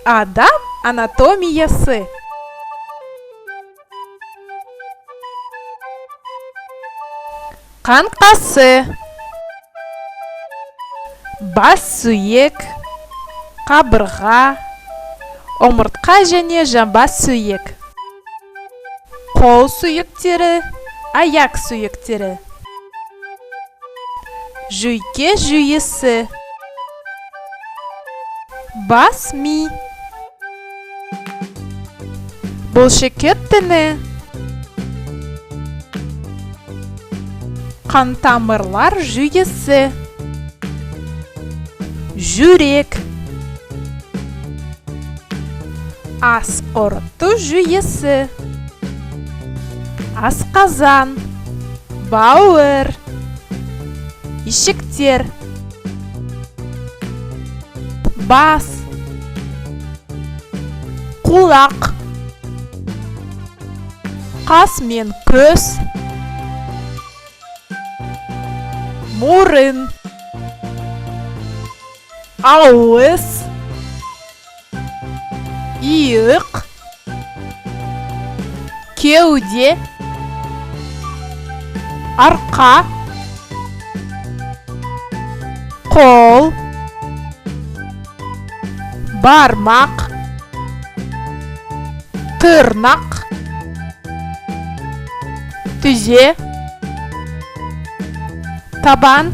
Адам анатомиясы. Қаңқасы. Бас сүйек, қабырға, омыртқа және жамбас сүйек. Қол сүйектері, аяқ сүйектері. Жүйке жүйесі. Бас ми. Бұлшықет тіні. Қантамырлар жүйесі. Жүрек. Ас қорыту жүйесі. Асқазан, бауыр, ішектер. Бас, құлақ, қас мен көз, мұрын, ауыз, иық, кеуде, арқа, қол, бармақ, тырнақ, тізе, табан.